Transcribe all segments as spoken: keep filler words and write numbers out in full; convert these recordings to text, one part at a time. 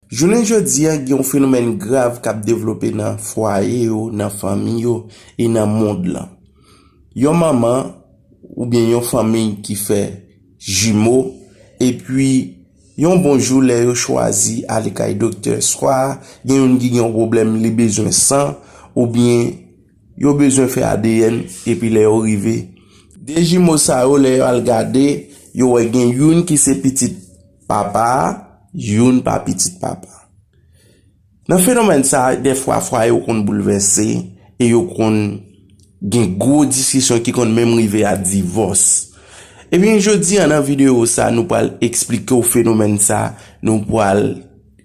Jounen jodi a, gen yon fenomèn grav k ap devlope nan fwaye yo, nan fanmi yo e nan mond lan. Yon manman oubyen yon fanmi ki fè jimo, epi yon bon jou lè yo chwazi ale kay doktè, swa gen youn ki gen yon pwoblèm, li bezwen san, oubyen yo bezwen fè A D N, epi lè yo rive, de jimo sa yo, lè yo al gade, yo wè gen youn ki se pitit papa a, youn pa pitit papa. Nan fenomèn sa a, dèfwa fwaye yo konn boulvèse e yo konn gen gwo diskisyon ki konn menm rive a divòs. Ebyen, jodi a nan videyo sa, nou pral eksplike w fenomèn sa, nou pral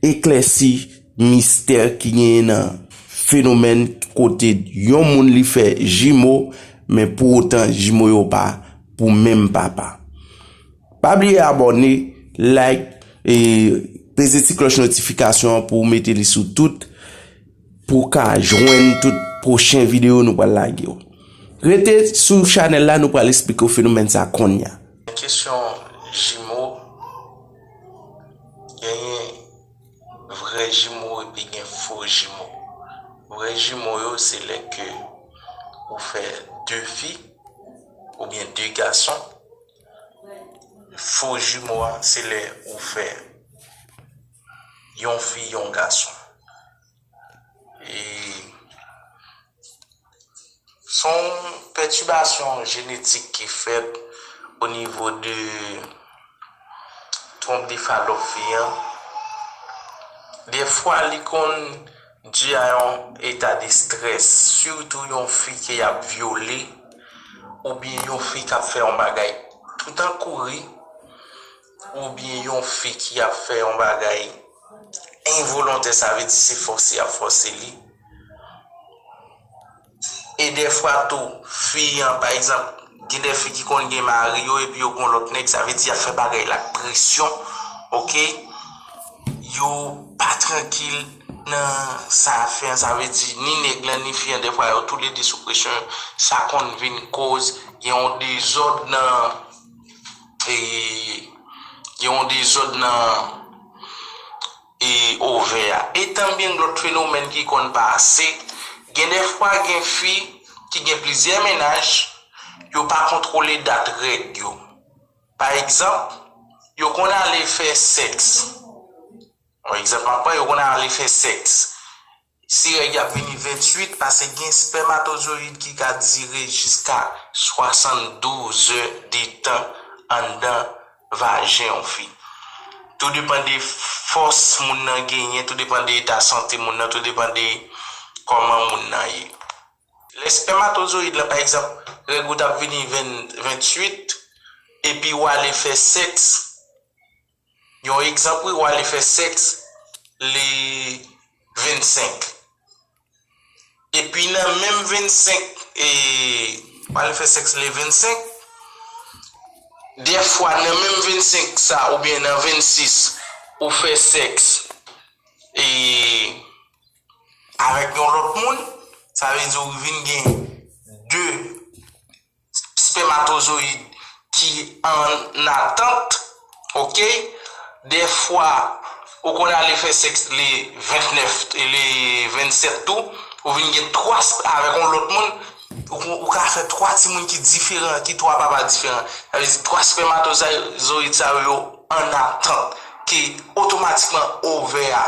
eklèsi mistè ki genyen nan fenomèn kote yon moun li fè jimo, men pou otan jimo yo pa pou menm papa. Pa bliye abòne, like, e peze ti klòch notifikasyon an pou w mete li sou tout, pou w ka jwenn tout pwochen videyo nou pral lage yo. Rete sou chanèl la, nou pral eksplike w fenomèn sa kounye a. Kesyon jimo, genyen vrè jimo epi gen fo jimo. Vrè jimo yo, se lè ke ou fè de fi oubyen de gason. Fo jimo a, se lè ou fè yon fi, yon gason. E s on pètibasyon jenetik ki fèt o nivo de twonp de Falòp fi an. Dèfwa, li konn di a yon eta de strès, sitou yon fi ke y ap vyole, oubyen yon fi k ap fè yon bagay tout an kouri, oubyen yon fi ki ap fè yon bagay envolontè, sa vle di se fòse y ap fòse li. E dèfwa tou, fi an, pa egzanp, gen de fi ki konn gen mari yo epi yo gon lòt nèg, sa vle di y ap fè bagay la ak presyon, oke? Yo pa trankil nan sa y ap fè an, sa vle di ni nèg lan ni fi an, dèfwa yo toulede sou presyon, sa konn vin koz gen yon dezòd nan, e, gen yon dezòd nan e ovè a. E tanbyen lòt fenomèn ki konn pase, gen dèfwa gen fi ki gen plizyè mennaj, yo pa kontwole dat règ yo. Pa egzanp, yo konn ale fè sèks. Yon egzanp m ap pran, yo konn ale fè sèks. Si règ y ap vini venntuit, paske gen spèmatozoyid ki ka dire jiska swasanndouz è de tan anndan vajen yon fi. Tou depann de fòs moun nan genyen, tou depann de eta sante moun nan, tou depann de kòman moun nan ye. Lè spèmatozoyid lan, pa egzanp, règ ou t ap vini ven, venntuit, epi w ale fè sèks, yon egzanp, wi, w ale fè sèks le vennsenk. Epi nan menm vennsenk, e, w ale fè sèks le vennsenk, dèfwa nan menm vennsenk sa, oubyen nan vennsis, ou fè sèks, e, avèk yon lòt moun, sa vle di ou vin gen de spèmatozoyid ki an atant, oke? Dèfwa, ou konn ale fè sèks le vennèf, le vennsèt tou, ou vin gen twa sp-, avèk yon lòt moun, ou, ou ka fè twa timoun ki diferan, ki twa papa diferan. Sa vle di twa spèmatozoyid sa yo, yo an atant, ke otomatikman ovè a,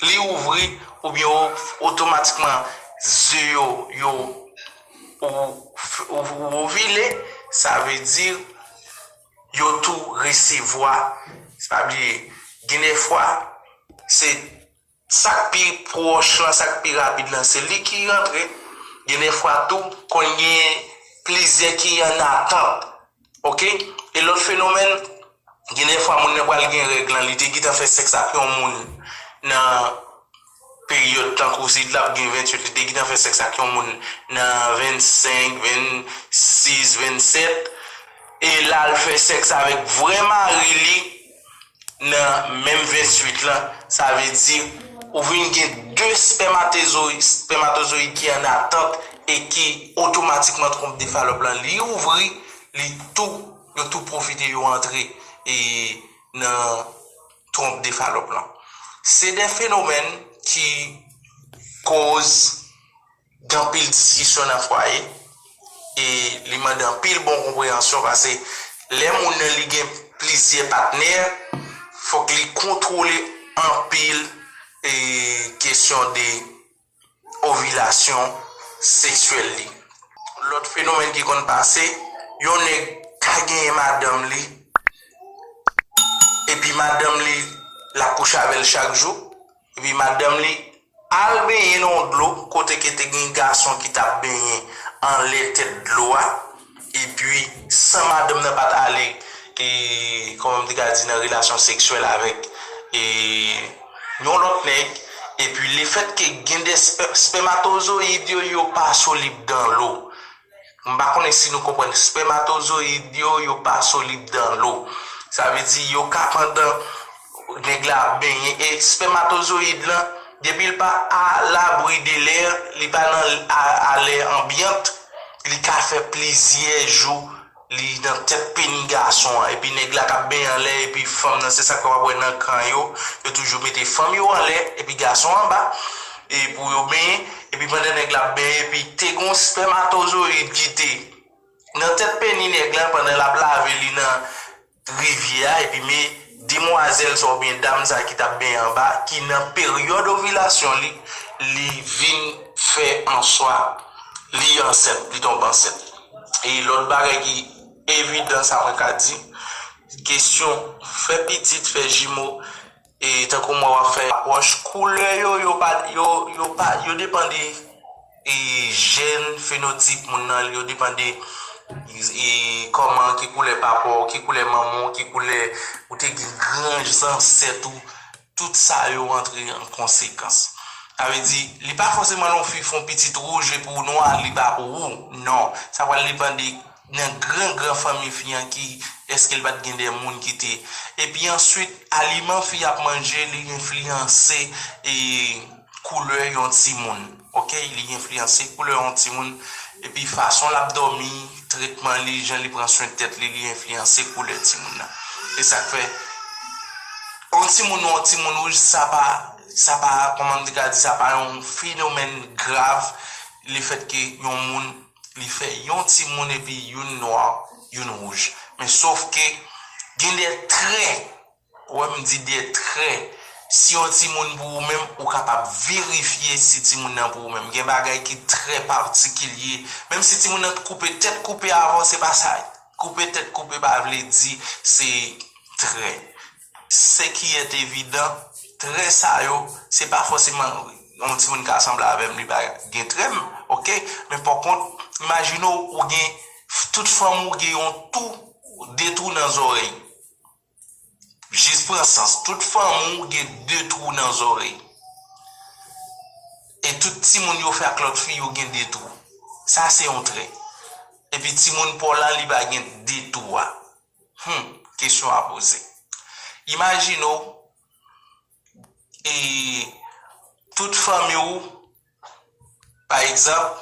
li ouvri, oubyen o-, otomatikman ze yo, yo ou, ou, ou ovile, sa vle di yo tou resevwa. Pa bliye, gen de fwa, se sa k pi pwòch lan, sa k pi rapid lan, se li ki rantre. Gen de fwa tou, konn gen plizyè ki an atant. Oke? E lòt fenomèn, gen de fwa moun nan pral gen règ lan, li te gentan fè sèks ak yon moun nan peryòd tankou si l ap gen venntuit, li te gentan fè sèks ak yon moun nan vennsenk, vennsis, vennsèt, e l al fè sèks avèk vrè mari li nan menm venntuit lan, sa vle di ou vin gen de spèmatozoyid, spèmatozoyid ki an atant e ki otomatikman twonp de Falòp lan li ouvri, li tou, yo tou pwofite yo antre e nan twonp de Falòp lan. Se de fenomèn ki koz gen anpil diskisyon nan fwaye e li mande anpil bon konpreyansyon, paske lè moun nan li gen plizyè patnè, fòk li kontwole anpil e kesyon de ovilasyon seksyèl li. Lòt fenomèn ki konn pase, yon nèg ka genyen madanm li, epi madanm li l ap kouche avè l chak jou, epi madanm li al benyen nan yon dlo kote ke te gen gason ki t ap benyen anlè tèt dlo a, epi san madanm nan pa t ale, e, kòman m te ka di, nan relasyon seksyèl avèk, e, yon lòt nèg, epi lefètke gen de spè- spèmatozoyid yo, yo pa solib dan lo. M pa konnen si nou konprann. Spèmatozoyid yo, yo pa solib dan lo. Sa vle di, yo ka pandan nèg la ap benyen, e spèmatozoyid lan, depi l pa alabri de lè, li pa nan a- alè anbyant, li ka fè plizyè jou li nan tèt peni gason an. Epi nèg la k ap benyen anlè, epi fanm nan, se sa k fè w ap wè nan kan yo, yo toujou mete fanm yo anlè, epi gason anba, e pou yo benyen, epi pandan nèg la ap benyen, epi te gon spèmatozoyid ki te nan tèt peni nèg la pandan l ap lave li nan rivyè a, epi men demwazèl sa oubyen dam sa ki t ap benyen anba, ki nan peryòd ovilasyon li, li vin fè an swa, li ansent, li tonbe ansent. E lòt bagay ki evidan, sa mwen ka di, kesyon fè pitit, fè jimo, e tankou mwen w ap fè apwòch, koulè yo, yo pa, yo, yo pa, yo depann de, e, jèn, fenotip moun nan, yo depann de, e, kòman, ki koulè papa w, ki koulè manman w, ki koulè ou te gen gran zansèt ou, tout sa yo antre an konsekans. Sa vle di, li pa fòseman lè yon fi fè yon pitit wouj epi w nwa, li pa pou ou. Non, sa pral depann de nan gran gran fanmi fi an ki, èske l pa t gen de moun ki te. Epi answit, aliman fi ap manje, li enfliyanse, e, koulè yon timoun. Oke, li enfliyanse koulè yon timoun. Epi fason l ap dòmi, tretman li, jan li pran swen tèt li, li enfliyanse koulè timoun nan. E sa k fè yon timoun nwa, yon timoun wouj, sa pa, sa pa, kòman m te ka di, sa pa yon fenomèn grav, lefètke yon moun, li fè yon timoun epi youn nwa, youn wouj. Men sòf ke gen de trè, wè, m di de trè, si yon timoun pou ou menm, ou kapab verifye si timoun nan pou ou menm. Gen bagay ki trè patikilye. Menm si timoun nan koupe tèt, koupe avan, se pa sa. Koupe tèt, koupe pa vle di se trè. Se ki est évident, trè sa yo, se pa fòseman yon timoun ka sanble avè m, li pa gen trè m, oke? Men pa kont, imajine w, ou gen, tout fanm ou gen yon tou, de twou nan zòrèy. Jis pran sans, tout fanm ou gen de twou nan zòrèy. E tout timoun yo fè ak lòt fi, yo gen de twou. Sa se yon trè. Epi timoun pa w la, li pa gen de twou a. Hmm, kesyon a poze. Imajine w, e tout fanmi w, pa egzanp,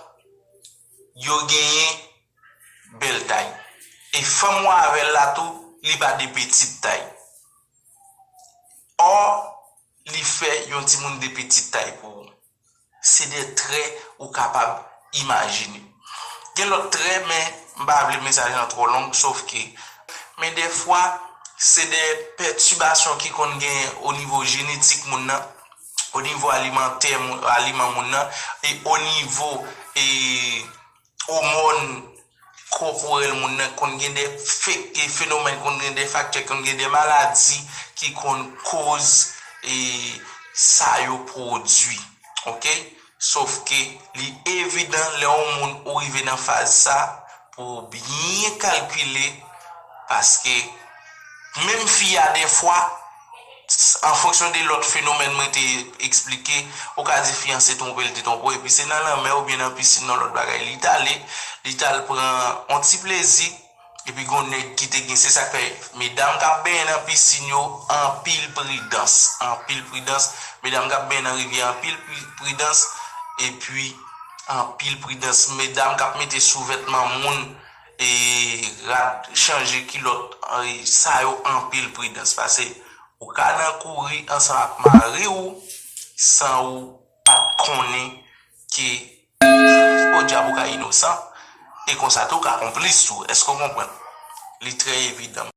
yo genyen bèl tay. E fanm ou avè l la tou, li pa de pitit tay. Ò, li fè yon timoun de pitit tay pou ou. Se de trè ou kapab imajine. Gen lòt trè, men m pa vle mesaj lan twò long, sòf ke, men dèfwa, se de pètibasyon ki konn gen o nivo jenetik moun nan, o nivo alimantè, aliman moun nan, e o nivo, e, omòn kòporèl moun nan, konn gen de fe, e fenomèn, konn gen de faktè, konn gen de maladi ki konn koz, e, sa yo pwodui. Oke? Sòf ke li evidan lè yon moun ou rive nan faz sa pou w byen kalkile, paske menm fi a dèfwa, an fonksyon de lòt fenomèn mwen te eksplike, ou ka di fi an se twonpe l te twonpe w, epi se nan lanmè oubyen nan pisin, nan lòt bagay, li t ale, li t al pran yon ti plezi, epi gon nèg ki te gen, se sa k fè medam k ap benyen nan pisin yo, anpil pridans, anpil pridans, medam k ap benyen nan rivyè, anpil pri- pridans, epi anpil pridans, medam k ap mete souvètman moun, e rad chanje kilòt, e sa yo anpil pridans, paske Ou ka nan kouri ansanm ak mari w san ou pa t konnen ke podyab ou ka inosan, e konsa tou ou ka konplis tou. Èske w konprann? Li trè evidan.